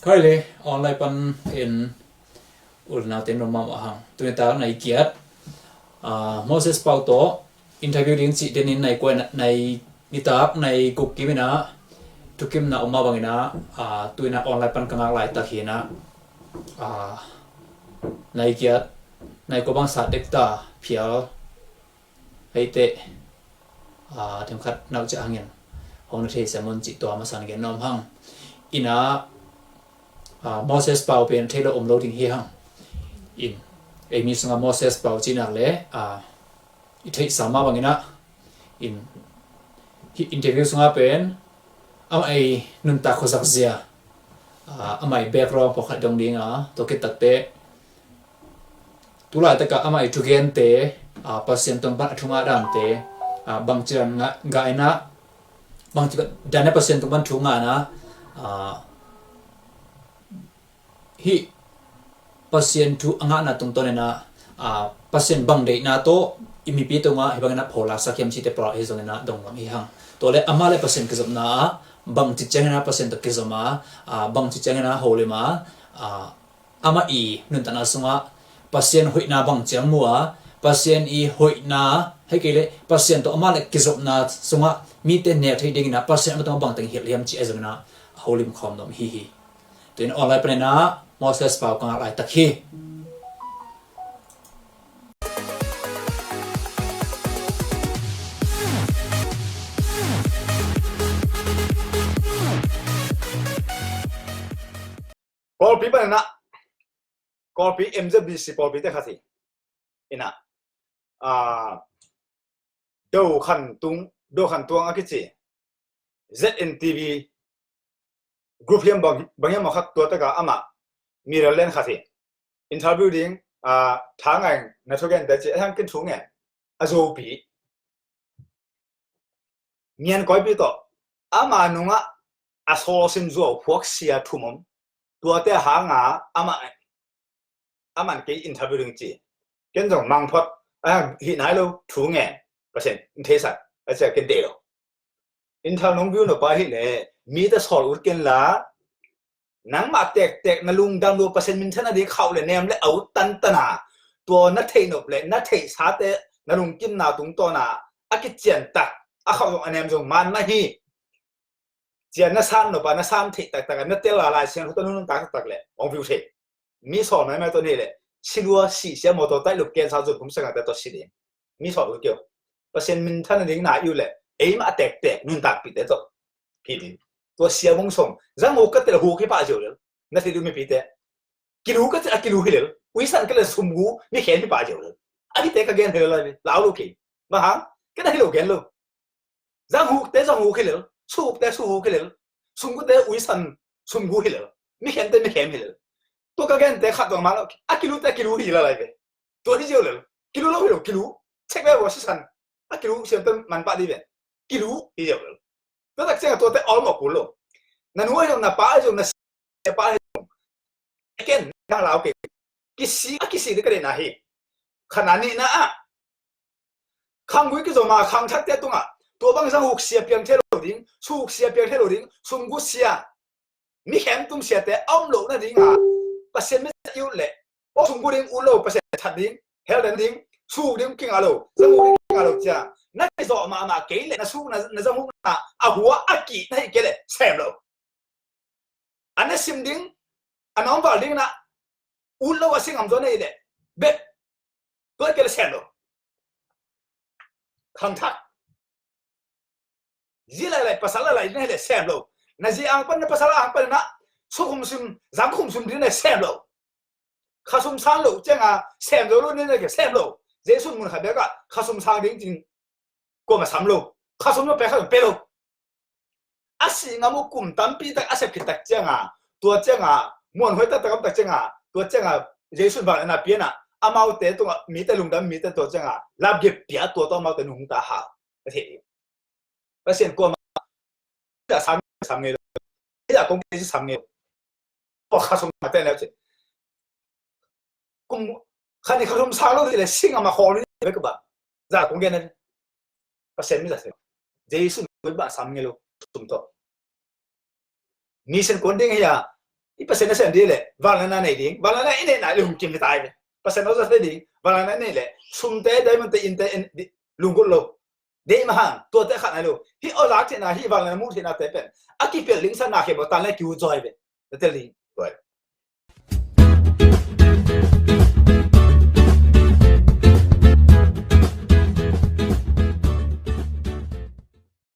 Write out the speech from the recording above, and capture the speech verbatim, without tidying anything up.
Hai le, online pan en ulnau ten lomam ahang. Tuni tak nai kiat, ah, Moses Pau to interview ding cih denin nai kua, nai nitak, nai guk kim ina, thukimna om mah bangina, ah, tuina online pan ka ngak laitak hi ina, ah, nai kiat, nai kua bang sa tek ta phial, hei teh, ah, themkhat nau ciah hangin hong na thei sia mun cih tua masa na gen nuam hang. Ina, ah, Moses Pau pen thei lo om lo ding hi hang. In, ei mi sunga Moses Pau cih nak le, ah, i theihsa mah bangina, in, hih interview sunga pen amah ei nuntak khuazak zia, ah, amah ei background pawlkhat dong dinga, tua khit takteh tulaitak ah amah ei thugente, ah, Pasian tung pan a thu ngah dante, ah, bangci dan ngah, ngah ina, bangci dan a Pasian tung pan thu ngahna, ah, hih Pasian thu a ngahna tungtawn ina, ah, Pasian bang deihna tawh i mipi tungah hih bangin a pholaksak hiam cihte pau hi zongin a dong ngam hi hang. Tua le amah le Pasian kizopna ah bangci ciangin a Pasian tawh kizom a, ah, bangci ciangin a holim a, ah, amah i nuntakna sungah Pasian hoihna bang ciang mu a, Pasian i hoihna, hei kei le Pasian tawh amah le kizopna sungah mite nek thei dingin a Pasian amah tungah bangteng hilh hiam cih a zongin a holim khawm nuam hi hi. Tuin online panin a Moses Pau ka ngak laitak hi. Kawlpi panin a, Kawlpi M Z B C Kawlpi te khat hi. Ina, ah, Do Khan Tung, Do Khan Tuang a kici Z N T V group hiam bang, bang hiam a khat tua taka amah mi rel len khat hi. Interview ding, ah, tha ngai na thugente ci a hang kin thu ngen a zopi. Mian koipi tawh ama nungah a sawlsim zuau phuak sia thum om. Tuate hanga amah, amah kei interview ding ci. Ken zong mangphot, a hih nai lo thu ngen, Pasian in theisak a cia ken deih lo. Inthal nong view nop a hih le mite sawl ut ken la, nangmah tektek na lungdam lo Pasian minthan a ding khauh le nem le a ut tantana, tua na theih nop le na theih sate na lungkimna tungtawna a kician tak a khauh zong a nem zong man mah hi. Cian na san nop a na san theih taktak a na tel a Lai Siangtho tawh nuntak taktak le hong view thei. Mi sawl maimai tawh nei le silua sihsia mawtaw taih lup kensa zun kum sangate tawh si ding. Mi sawl ut keu. Pasian minthan a ding na iu le eimah a tektek nuntakpihte tawh hi ding. Tua sia bung song zang huk ka tel huk hi pah zeu lel. Na thei du mipite. Kilu ka tel a kilu hi lel. Uisan ka le sumgu mi khen hi pah zeu lel. A hite ka gen hi lel lai lau lo kei. Bang hang? Ka na hi lo gen lo. Zanghukte zanghuk hi lel, suhukte suhuk hi lel, sumgute uisan sumgu hi lel, mikhemte mikhem hi lel. Tua ka gente khat tuang mah lo, a kilute a kilu hi lalai ve. Tua hi ziau lel, kilu lo hi lo, kilu. Check ve ua sisan, a kilu siamte manpah di ve. Kilu hi ziau lel. Tua tak ciangah tuate awl mawh kul lo. Na nu ahi zong, na pa ahi zong, na siapa ahi zong. Ken, ka lau kei. Kisi, a kisi di ka deihna hi. Khatna nihna ah. Khanggui kizom a khangthakte tungah tua bang zanghuk sia piang thei lo ding, suhuk sia piang thei lo ding, sumgu sia, mikhem tum siate a om loh nadinga Pasian mizat i ut leh, aw sumgu ding ut lo Pasian that ding, hell den ding, suhuk ding kingah lo, zanghuk ding kingah lo cia na kizawh mahmah kei leh na suhuk na, na zanghukna a hua a kih na hih kei leh sem lo. A na sim ding, a na omval ding na ut lo a si ngam zaw na hi leh bek. Tua kei leh sem lo. Khangthak. Zi lailai, pasal lailai na hi leh sem lo. Na zi ang pan, na pasal ang pan na sukhum sim, zangkhum sim ding na sem lo. Khasum sang lo cianga sem zo lo ni na kei sem lo. Jesu mun khat bek ah khasum sang ding cin kuamah sam lo. Khasum lo pe khat pe lo. A si ngam uh kum tampi tak a sep khit tak cianga, tua cianga muanhuai taktak om tak cianga, tua cianga Jesu in vangliatna piana amaute tungah mite lungdam mite tua cianga lapgip pia tua tawh amaute nungta hau. A thei ding. Pasian kuamah sam, sam ngei lo. Ila kong kei sam ngei lo. Tua khasum mate neu ci. Kum khani khasum sang lo ti le sing ama khol ni bek ba. Za kong gen na. Pasian mi za se. Jesu mi ba sam ngei lo sum to. Mission kon ding hi a. I Pasian nasem ding leh vangliatna nei ding, vangliatna i neih nai leh hong kim hi ta hi ve. Pasian hong za thei ding, vangliatna i neih leh sumte, diamondte, innte, in, di, lunggulh lo. Deih mah hang, tuate a khat nai lo. Hih aw lak theihna, hih vangliatna muh theihnate pen a kipelh ding sa na khe baw tan leh kiu zaw hi ve. Na tel ding.